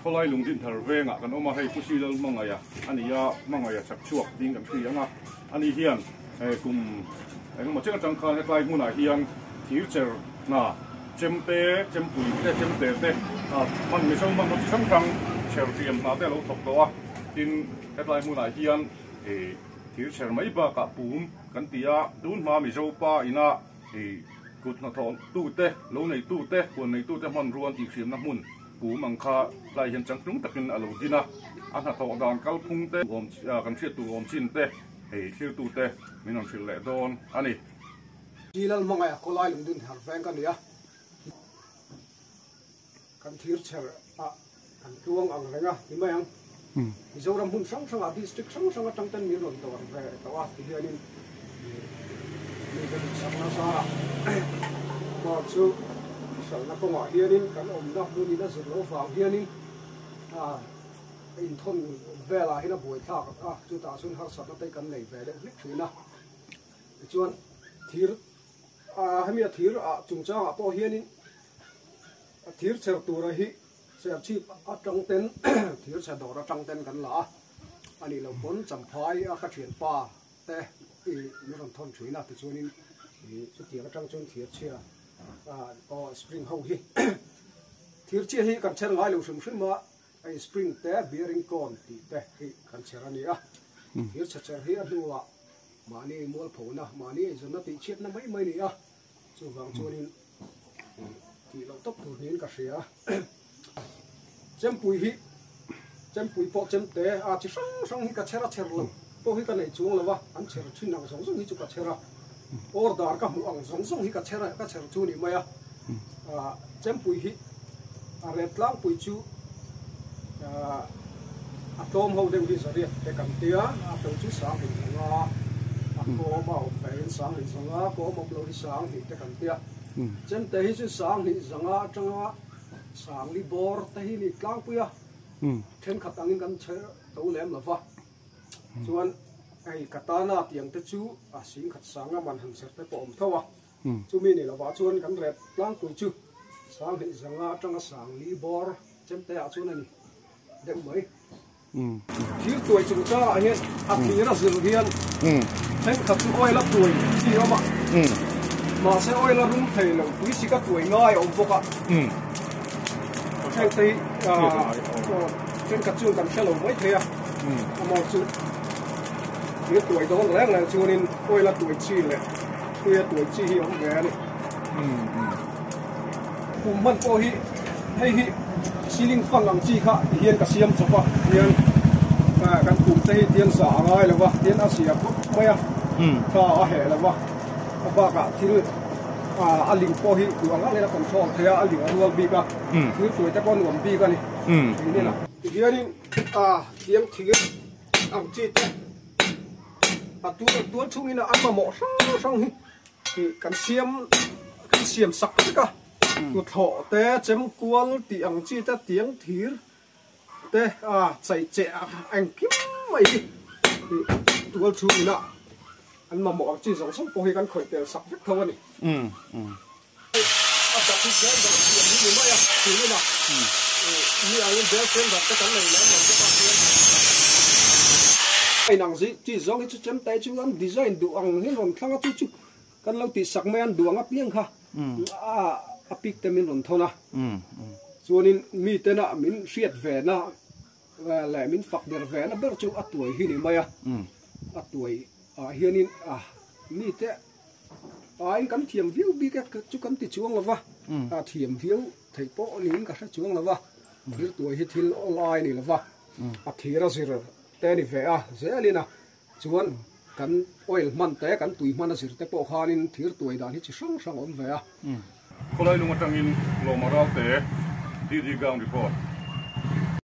Khawlai Lungdinthar vengah kan awm a, hei Pu Silal Hmangaia a ni a, Hmangaia chak chhuak ding kan hria ang a, ani hian kum engemaw cheng atang khan hetlai hmunah hian thir cher hna chemte, chempui te, chemte te hman Mizo hmanraw chi hrang hrang chher hriam hna te a lo thawk tawh a, tin hetlai hmunah hian thir cher mai bakah pum kan ti a, tun hma Mizo pa ina kut hnathawh tute, lo neitute, huan neitute hmanrua an tihhriamna hmun Pum ang kha tlai hian changtlung takin a lo din a, a hnathawh dan kalphung te awm kan hriat tur awm chin te hei thlirtu te min rawn hrilh leh dawn a ni. Chi Lalhmangaih a khawlai lungdun her veng ka ni a, kan thir chher a kan tluang ang reng a ni mai ang. Mizoram hmun hrang hrangah district hrang hrang atang ten min rawn dawr ve tawh a ti hianin mi ka duhsak nasa a, mar chu hralhna kawngah hianin kan awmna hmunin a zir loh vang hianin inthawn velah hian a buaithlak a, chutah chuan harsatna te kan nei ve deuh hlek thin a, tichuan thir hemi a thir ah chungchangah pawh hianin thir chher tura hi Serchhip atang ten thirchhe dawr atang ten kan la a, a nih loh pawn Champhai a ka thianpa te i min rawn thawn thin a, tichuanin i chutiang atang chuan thirchhia aw spring ho hi thirchhia hi kan chher ngai lo hrim hrim a, hei spring te bearing cone tih te hi kan chher a ni a, thirchhe chher hi a hnuah mahni mualphona mahni eizawnna tihchhiatna mai mai a ni a, chuvang chuanin tih loh tawp tur niin ka hria. Chempui hi chempui pawh chemte a chi hrang hrang hi ka chher a chher lo pawh hi ka nei chuang lo a, an chher thin ang zawng zawng hi chu ka chher a, order ka hmuh ang zawng zawng hi ka chher a ka chher chu ni mai a, chempui hi a ret tlangpui chu a tlawm ho deuh hi zariat te kan tia, a to chu sang hnih zawnga a kawm a awm ve in sang hnih zawnga kawm awm lo hi sang hnih te kan tia, chemte hi chu sang hnih zanga atanga sangli bawr te hi ni tlangpui a, thenkhat angin kan chhe to lem lo va, chuan hei katana tiang te chu a singkhat sanga man han chher te pawh awm tho a. Chumi ni lovah chuan kan rep tlangpui chu Sanghnih zanga atanga Sangli bawr chemte ah chuan a ni deuh mai. Thir tuai chungchangah hian a thir a zir hian thenkhat chu oil a tuai chi a awm a, mahse oil a rum thei lo, tui sik a tuai ngai a awm bawk a. Hengte hi thenkhat chuan kan hre lo mai thei a, amaw chu thir tuai dawn reng reng chuanin oil a tuai chi leh Puia tuai chi hi awm ve a ni. Kum hman pawh hi hei hi ceiling fan ang chi kha ti hian ka siam chawp a tihian kan kum te hi tihian za a ngai lo va tihian a zia khawp mai a tha a heh lo va a bakah thil a ling pawh hi duh ang angin a control thei a a ling a rual bik a thil tuai te pawh a nuam bik a ni tihianin tiang thir ang chi te. A tual tual chhungin an mamawh hrang hrang hi ih kan siam kan siam sak vek a kuthlawh te chemkual tih ang chi te tiang thir te a chai cheh engkim mai hi ih tual chhungin a an mamawh ang chi zawng zawng pawh hi kan khawih tel sak vek tho a ni. A dak hi bel dang siam hi ni mai a, thin ina mi angin bel sen dak te kan nei lem lo bawk a hian. A inang zih chi zawng hi chu chemtai chu an design duh ang hi rawn thlang a chu chu kan lo tih sak mai a an duh ang apiang kha a pic te min rawn thawn a chuanin mi tena min hriat ve na leh min fak der ve na ber chu a tuai hi ni mai a a tuai ah hianin a mite Ain kan thiam viau bik e chu kan ti chuang lo va, a thiam viau theih pawh niin ka hre chuang lo va, thir tuai hi thil awlai a ni lo va, a thir a zir te a ni ve a, zelin a chuan kan oil hman te kan tui hman a zir te pawh khanin thir tuai dan hi chi hrang hrang a awm ve a. Khawlai lung atangin Lawma Ralte, DD Ground Report.